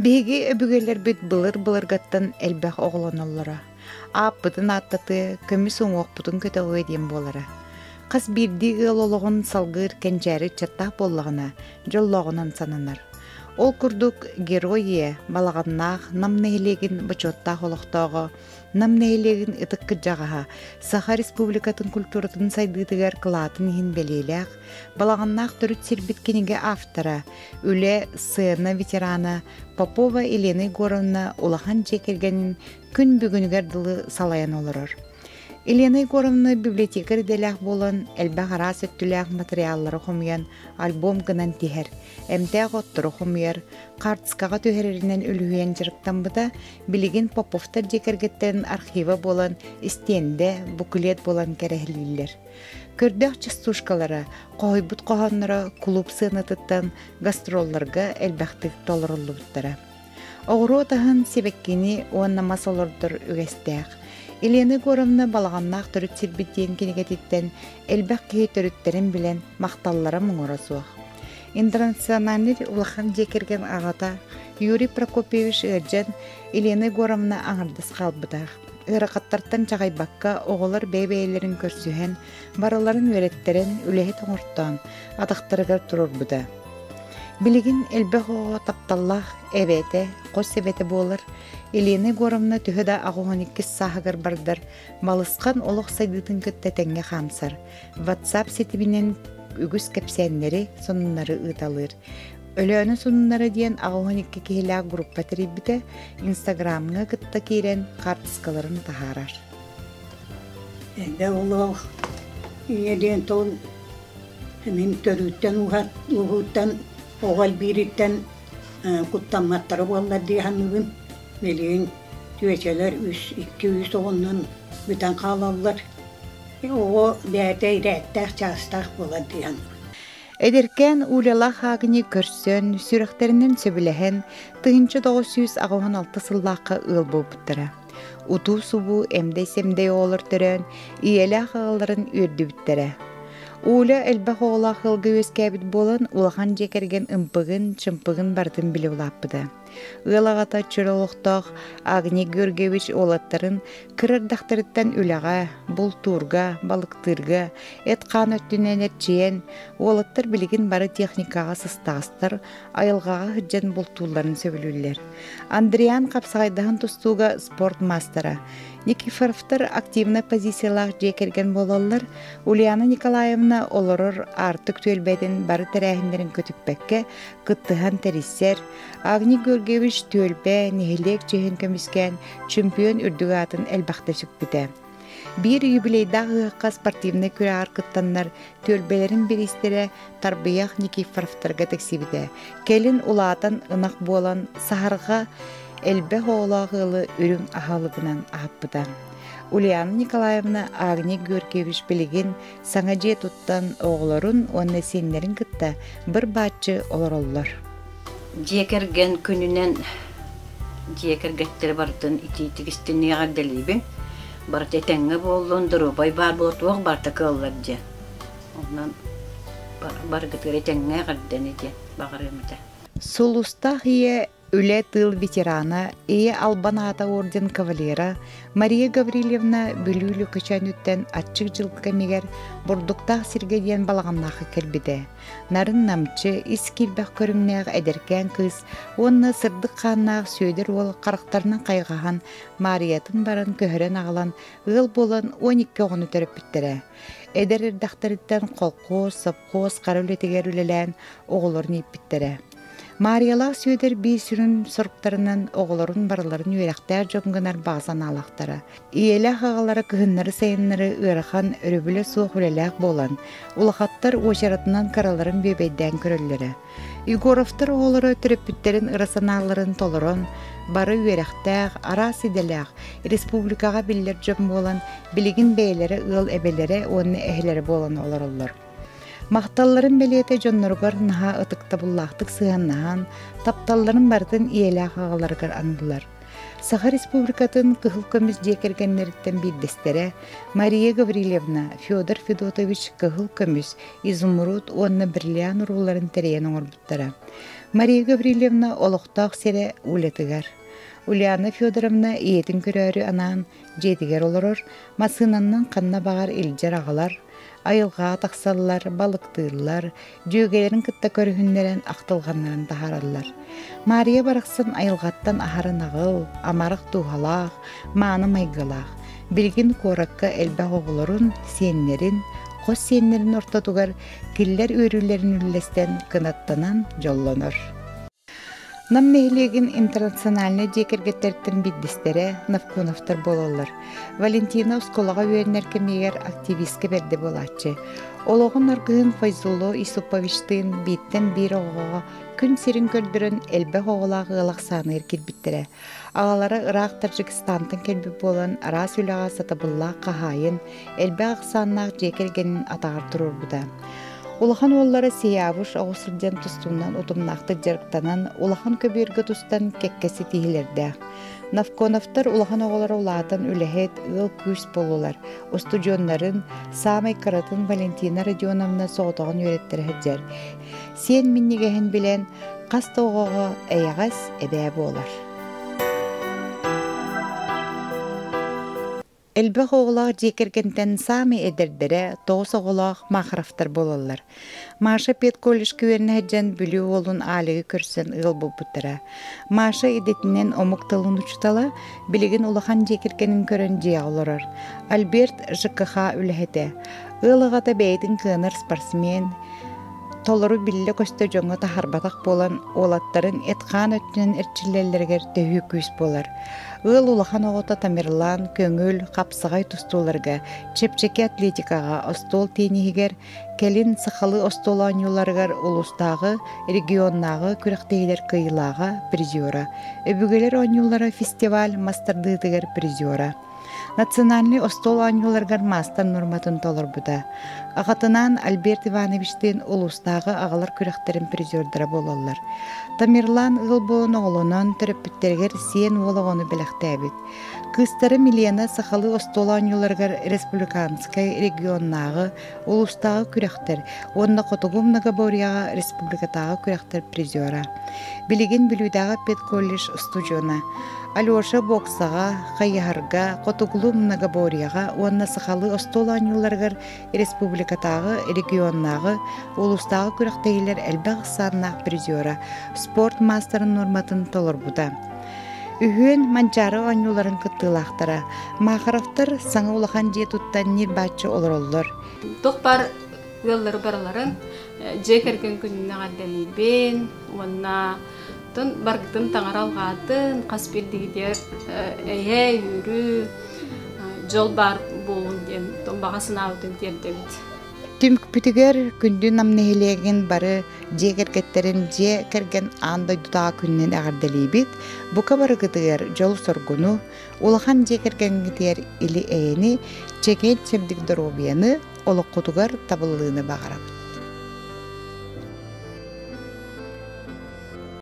Биһиги өбүгэлэрбит былыр-былыргаттан элбэх оҕолоноллоро. Ааппытын ааттатыа, көмүс уҥуохпутун көтөҕүө диэн буолара. Хас биирдии ыал олоҕун салгыыр кэнчээри ыччаттаах буоллаҕына, дьоллооҕунан сананар. Ол курдук Герой ийэ Балаҕаннаах Нам нэһилиэгин бочуоттаах олохтооҕо Нам нэһилиэгин ытык кырдьаҕаһа, Саха Республикатын культуратын сайдыытыгар кылаатын иһин бэлиэлээх, Балаҕаннаах төрүт сирбит кинигэ автора, үлэ, сцена ветерана Попова Елена Егоровна улахан дьиэ кэргэнин күн бүгүнүгэр дылы салайан олорор. Елена Егоровна библиотекарь идэлээх буолан, элбэх араас өттүлээх матырыйааллары хомуйан альбом гынан тиһэр, эмтээх оттору хомуйар, хаартыскаҕа түһэрэринэн үлүһүйэн дьарыктаммыта, Билигин Поповтар дьиэ кэргэттэрин архива буолан истиэндэ, буклет буолан кэрэһилииллэр. Көрдөөх частушкалара, хоһуйбут хоһоонноро кулууп сыанатыттан гастролларга элбэхтик толоруллубуттара. Оҕуруот аһын, сибэккини уонна мас олордор үгэстээх. Елена Егоровна Балаҕаннаах төрүт сирбит диэн кинигэтиттэн элбэх киһи төрүттэрин билэн махталлара муҥура суох. Интернациональнай улахан дьиэ кэргэн аҕата Юрий Прокопьевич ыалдьан Елена Егоровна аҥардас хаалбытаах. Ыарахаттартан чаҕыйбакка оҕолор бэйэ-бэйэлэрин көрсүһэн, барыларын үөрэттэрэн, үлэһит оҥортоон, атахтарыгар туруорбута. Билигин элбэх оҕо тапталлаах эбээтэ, хос эбэтэ буолар. Елена Егоровна төһө да 82 сааһыгар бардар, балысхан олох сайдыытын кытта тэҥҥэ хаамсар. WhatsApp ситиминэн үгүс кэпсээннэри, сонуннары ыыталыыр. Өлөөнө сонуннара диэн 82 киһилээх группа тэрийбитэ, Инстаграмҥа кытта киирэн хаартыскаларын таһаарар. Элбэх олох ийэ диэн тыл мин төрүүттэн ууһуттан оҕо элбиириттэн куттамматтара буоллар дии саныыбын. Билигин түөчэлэр үс, икки үс оҕоннон бүтэн хаалаллар. Оҕо бэйэтэ ирээттээх, чаастаах буолар дии саныыбын. Эдэркээн Улялаах Агни көрсөн, сүрэхтэринэн сөбүлэһэн, 1986 сыллаахха ыал буолбуттара. Утуу-субуу эмдэй-сэмдэй оҕолор төрөөн, ийэлээх аҕаларын үөрдүбүттэрэ. Уля элбэх оҕолоох ыалга үөскээбит буолан, улахан дьиэ кэргэн ымпыгын, чымпыгын барытын билэ улааппыта. Ыал аҕата чөл олохтоох Агний Георгиевич уолаттарын кыра эрдэхтэриттэн үлэҕэ, бултуурга, балыктыырга, эт-хаан өттүнэн эрчийэн, уолаттар билигин бары техникаҕа сыстаҕастар, айылҕаҕа сылдьан бултуулларын сөбүлүүллэр. Андриан хапсаҕайдаһан тустууга спорт маастара. Никифоровтар активнай позициялаах дьиэ кэргэн буолаллар. Ульяна Николаевна олорор Аартык түөлбэтин бары тэрээһиннэрин көтүппэккэ кыттыһан тэрийсэр, Агний Георгиевич түөлбэ, нэһилиэк чиэһин көмүскээн чемпион үрдүк аатын элбэхтэ сүкпүтэ. Биир юбилейдаах ыһыахха спортивнай күрэҕэр кыттаннар түөлбэлэрин бириистэрэ Тарбыйах Никифоровтарга тиксибитэ. Кэлин улаатан ынах буолан саһарҕа элбэх оҕолоох ыалы үрүҥ аһылыгынан аһаппыта. Ульяна Николаевна Агний Георгиевич билигин саҥа дьиэ туттан оҕолорун уонна сиэннэрин кытта быр-бааччы олороллор. Дьиэ кэргэн күнүнэн дьиэ кэргэттэри барытын итиитик истинник эҕэрдэлиибин. Барыта этэҥҥэ буоллун, доруобай баар буола туох барыта кыаллар диэн. Онон барыгытыгар этэҥҥэ эҕэрдэни диэн баҕарыам этэ. Сулустаах ийэ Үлэ тыыл ветерана, Ийэ Албан аата орден кавалера Мария Гаврильевна Бүлүү Лөкөчөөнүттэн аччык дьыл кэмигэр бурдуктаах сиргэ диэн балаҕаннаахха кэлбитэ. Нарын-намчы, ис киирбэх көрүҥнээх эдэркээн кыыс уонна сырдык хааннаах Сүөдэр уол харахтарынан хайҕаһан, Маарыйатын баран көһөрөн аҕалан ыал буолан 12 оҕону төрөппүттэрэ. Эдэр эрдэхтэриттэн холкуос, сопхуос хара үлэтигэр үлэлээн оҕолорун ииппиттэрэ. Маарыйалаах Сүөдэр биир сүрүн соруктарынан оҕолорун барыларын үөрэхтээх дьон гынар баҕа санаалаахтара. Ийэлээх аҕалара кыһыннары-сайыннары ыарахан, өрөбүлэ суох үлэлээх буолан, улахаттар уочаратынан кыраларын бүөбэйдээн көрөллөрө. Егоровтар оҕолоро төрөппүттэрин ыра санааларын толорон, бары үөрэхтээх, араас идэлээх, республикаҕа биллэр дьон буолан, билигин бэйэлэрэ ыал эбэлэрэ уонна эһэлэрэ буолан олороллор. Махталларын бэлиэтэ дьонноругар наһаа ытыктабыллаахтык сыһыаннаһан, тапталларын барытын ийэлээх аҕаларыгар аныыллар. Саха Республикатын кыһыл көмүс дьиэ кэргэннэриттэн биирдэстэрэ Мария Гаврильевна Федор Федотович кыһыл көмүс, изумруд уонна бриллиант урууларын тэрийэн оҥорбуттара. Мария Гаврильевна олохтоох сирэ Улятыгар. Ульяна Федоровна ийэтин көрөөрү анаан дьиэтигэр олорор, массыынанан ханна баҕар илдьэр-аҕалар, айылҕаҕа тахсаллар, балыктыыллар, дьүөгэлэрин кытта көрүһүннэрэн ахтылҕаннарын таһаараллар. Маарыйа барахсан айылҕаттан аһара наҕыл, амарах дууһалаах, мааны майгылаах. Билигин куоракка элбэх оҕолорун, сиэннэрин, хос сиэннэрин ортотугар киллэр үөрүүлэрин үллэстэн кынаттанан дьоллонор. Нам нэһилиэгин интернациональнай дьиэ кэргэттэриттэн биирдэстэрэ Навкуновтар буолаллар. Валентина оскуолаҕа үөрэнэр кэмигэр активистка бэрдэ буолааччы. Олоҕун аргыһын Файзулло Исуповичтыын бииртэн биир оҕоҕо күн сирин көрдөрөн элбэх оҕолоох ыал ахсааныгар киирбиттэрэ. Аҕалара ыраах Таджикистантан кэлбит буолан араас үлэҕэ сатабыллаах хаһаайын, элбэх ахсааннаах дьиэ кэргэнин атаҕар туруорбута. Улахан уоллара Сиявуш оҕус сылдьан тустуунан утумнаахтык дьарыктанан, улахан көбүөргэ тустан кэккэ ситиһиилэрдээх. Навконовтар улахан оҕолоро улаатан үлэһит, ыал-күүс буоллулар. Устудьуоннарын, саамай кыратын Валентина Родионовна соҕотоҕун үөрэттэрэ сылдьар. Сиэн минньигэһин билэн, хас да оҕоҕо эйэҕэс эбээ буолар. Элбэх оҕолоох дьиэ кэргэнтэн саамай эдэрдэрэ тоҕус оҕолоох Махаровтар буолаллар. Маша педколледжка үөрэнэ сылдьан Бүлүү уолун Алигы көрсөн ыал буолбуттара. Маша идэтинэн омук тылын учуутала, билигин улахан дьиэ кэргэнин көрөн дьиэҕэ олорор. Альберт ЖКХ үлэһитэ. Ыал аҕата бэйэтин кыанар спортсмен, толору биллэ-көстө дьоҥҥо таһаарбатах буолан, уолаттарын эт-хаан өттүнэн эрчиллэллэригэр төһүү күүс буолар. Ыал улахан оҕото Тамерлан көҥүл, хапсаҕай тустууларга, чэпчэки атлетикаҕа, остуол тиэниһигэр, кэлин сахалыы остуол оонньууларыгар улуустааҕы, регионнааҕы күрэхтэһиилэр кыайыылааҕа, призера, Өбүгэлэр оонньуулара фестиваль мас тардыытыгар призера. Национальнай остуол оонньууларыгар маастар нуорматын толорбута. Аҕатынаан Альберт Ивановичтыын улуустааҕы аҕалар күрэхтэрин призердара буолаллар. Тамерлан ыал буолан оҕолонон, төрөппүттэригэр сиэн уол оҕону бэлэхтээбит. Кыыстара Милена сахалыы остуол оонньууларыгар республиканскай, регионнааҕы, улуустааҕы күрэхтэр уонна Хотугу многоборьеҕа республикатааҕы күрэхтэр призера. Билигин Бүлүүдээҕи педколледж устудьуона. Алеша боксаҕа, хайыһарга, хотугулуу многоборьеҕа уонна сахалыы остуол оонньууларыгар республикатааҕы, регионнааҕы, улуустааҕы күрэхтэһиилэр элбэх ахсааннаах призера, спорт маастарын нуорматын толорбута. Үһүөн Манчаары оонньууларын кыттыылаахтара. Махаровтар саҥа улахан дьиэ туттан ньир-бааччы олороллор. Туох баар ыаллары барыларын дьиэ кэргэн күнүнэн эҕэрдэлиибин уонна тун баргытын таҥара алҕаатын хас биирдигитигэр эйэ үөрүү дьол баар буолун диэн баҕа санаабытын тиэрдэбит. Түмүкпүтүгэр күндү Нам нэһилиэгин бары дьиэ кэргэттэрин дьиэ кэргэн аан дойдутааҕы күнүнэн эҕэрдэлиибит. Бука барыгытыгар дьол-соргуну, улахан дьиэ кэргэҥҥитигэр или-эйэни, чэгиэн-чэбдик доруобуйаны, олоххутугар табыллыыны баҕарабыт.